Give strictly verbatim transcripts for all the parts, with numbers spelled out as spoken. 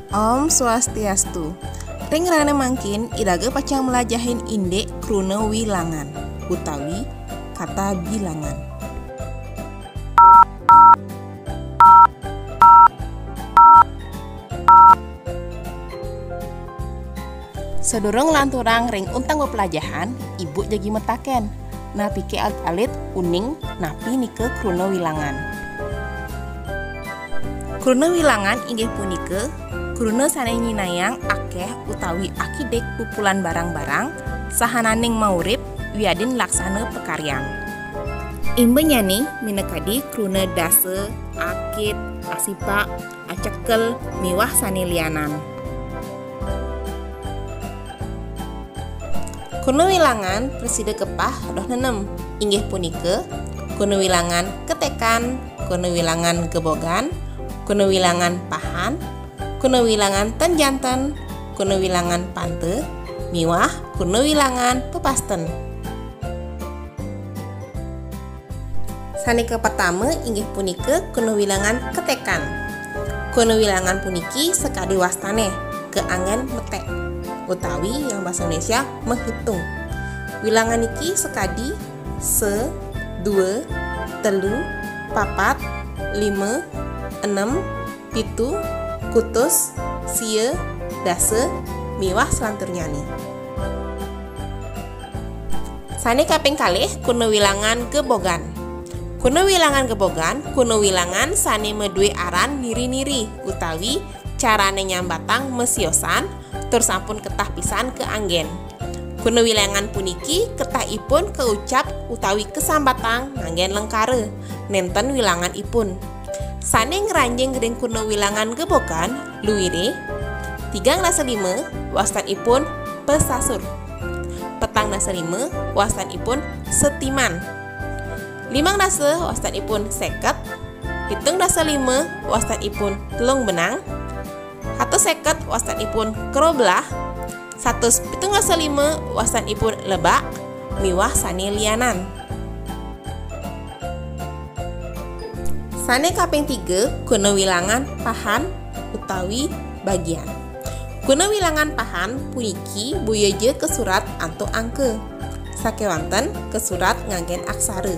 Om Swastiastu. Ring rahina mangkin iraga pacang mlajahin indik kruna wilangan utawi kata bilangan. Sadurung nglanturang ring unteng peplajahan, ibu jagi mataken, napike alit-alit uning napi nika kruna wilangan? Kruna wilangan inggih punika kruna sane nyinayang akeh utawi akidik pupulan barang-barang sahananing maurip wiadin laksana pakaryan. Imbannyane minakadi kruna dasa, akit, asibak, acekel, miwah sane lianan. Kruna wilangan prasida kepah dados nenem, inggih punika kruna wilangan ketekan, kruna wilangan gebogan, kruna wilangan pahan, kruna wilangan ten janten, kruna wilangan panta, miwah kruna wilangan pepasten. Sane kapertama inggih punika kruna wilangan ketekan. Kruna wilangan puniki sakadi wastane, kaanggen metek, utawi ring basa Indonesia menghitung. Wilangan niki sakadi sa, dua, telu, papat, lima, enem, pitu, kutus, sia, dasa, miwah salanturnyane. Sane kaping kalih, kruna wilangan gebogan. Kruna wilangan gebogan, kruna wilangan sane madue aran niri-niri utawi carane nyambatang masiosan tur sampun ketah pisan kaanggen. Kruna wilangan puniki ketahipun kaucap utawi kasambatang nganggen lengkara, nenten wilanganipun. Sane ngranjing ring kruna wilangan gebogan, luire, tigang dasa lima, wastanipun pesasur. Petang dasa lima, wastanipun setiman. Limang dasa, wastanipun seket. Pitung dasa lima, wastanipun telung benang. Satus seket, wastanipun kroblah. Satus pitung dasa lima, wastanipun lebak, miwah sane lianan. Sane kaping tiga, kruna wilangan pahan utawi bagian. Kruna wilangan pahan puniki boya ja kasurat antuk angka, sakewanten kasurat nganggen aksara.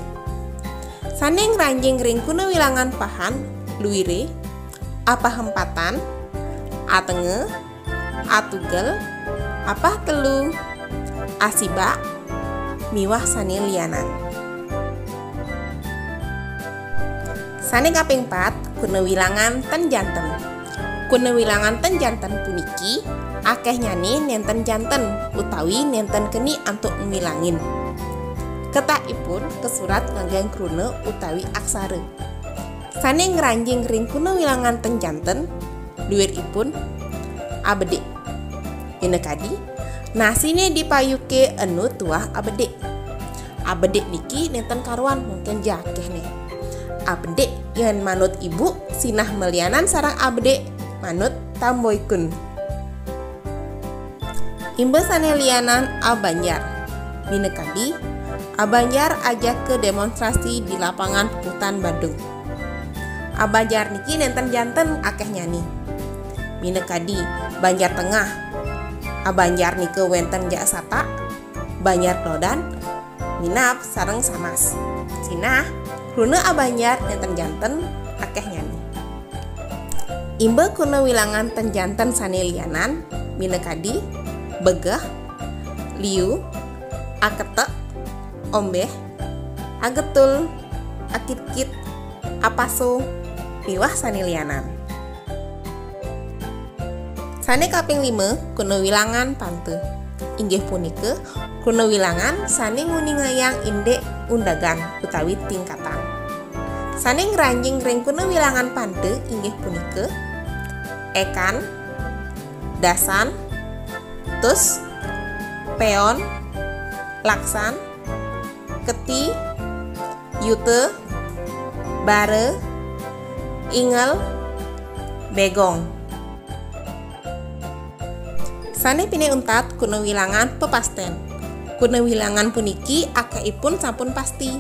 Sane ngranjing ring kruna wilangan pahan, luire, apahempatan, atenga, atugel, apah telu, asibak, miwah sane lianan. Sane kaping pat, kruna wilangan ten janten. Kruna wilangan ten janten puniki akehnyane nenten janten utawi nenten keni antuk ngwilangin. Ketahipun kasurat nganggen kruna utawi aksara. Sane ngranjing ring kruna wilangan ten janten, luiripun abedik. Minakadi, nasine dipayuke enu tuah abedik. Abedik niki nenten karuan, mungkin ja akeh ne. Abedik yen manut ibu, sinah malianan sareng abedik manut tamboikun. Imba sane lianan abanjar. Minakadi, abanjar ajaka demonstrasi di Lapangan Puputan Badung. Abanjar niki nenten janten akehnyane. Minakadi, Banjar Tengah. Abanjar nika wenten jak satak, Banjar Klodan, Minab sareng Samas. Sinah, kruna abanjar nenten janten akehnyane. Imba kruna wilangan ten janten sane lianan, minakadi, begeh, liu, aketek, ombeh, agetul, akitkit, apaso, miwah sane lianan. Sane kaping lima, kruna wilangan panta. Inggih punika, kruna wilangan sane nguningayang indik undagan utawi tingkatan. Sane ngranjing ring kruna wilangan panta inggih punika, ekan, dasan, tus, peon, laksan, keti, yuta, bara, ingel, begong. Sane pinih untat kruna wilangan pepasten. Kruna wilangan puniki akehipun sampun pasti.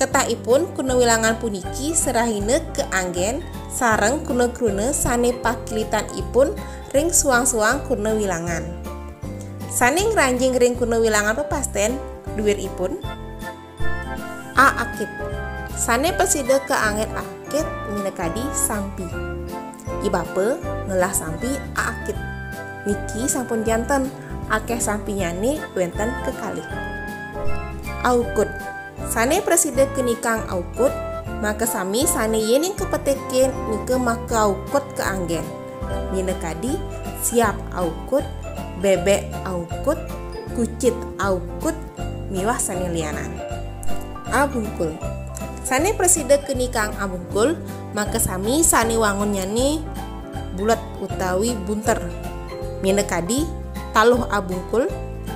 Ketahipun kuna wilangan puniki serahina kaanggén sareng kuna-kruna sané pakilitanipun ring suang-suang kuna wilangan. Sané ngranjing ring kuna wilangan pepastén duiripun. A akit. Sané prasida kaanggén akit minakadi sampi. I bapa ngelah sampi a akit. Niki sampun janten, akéh sampinyané wénten kekalih. A ukud. Sané prasida kanikang a ukud, makasami sané yéning kapetikin nika maka a ukud kaanggén. Minakadi siap a ukud, bébék a ukud, kucit a ukud, miwah sané lianan. A bungkul. Sané prasida kanikang a bungkul, makasami sané wangunnyané bulet utawi bunter. Minakadi taluh a bungkul,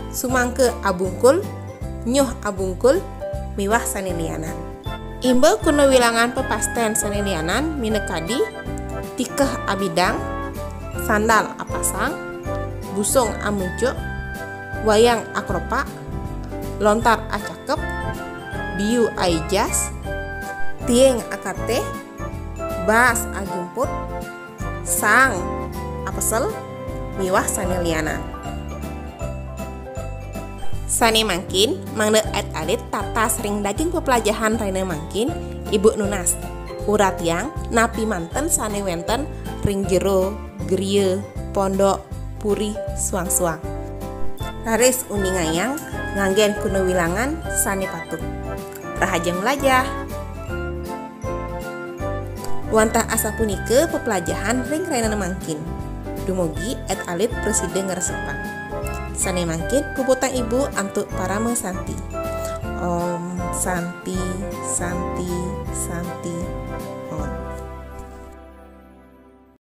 sumangka a bungkul, nyuh a bungkul, miwah sané lianan. Imba kuna wilangan pepastén sané lianan minakadi tikeh a bidang, sandal a pasang, busung a muncuk, wayang a kropak, lontar a cakep, biu a ijas, tiing a katih, baas a jumput, saang a pesel, miwah sané lianan. Sané mangkin, mangda alit-alit tatas ring daging peplajahan rahina mangkin, Ibu nunas, uratiang napi manten sané wénten ring jero griya pondok puri suang-suang. Raris uningayang nganggén kuna wilangan sané patut. Rahajeng mlajah. Wantah asapunika peplajahan ring rahina mangkin. Dumugi alit-alit prasida ngresepang. Sané mangkin puputang Ibu antuk parama santi. Om Santi, Santi, Santi.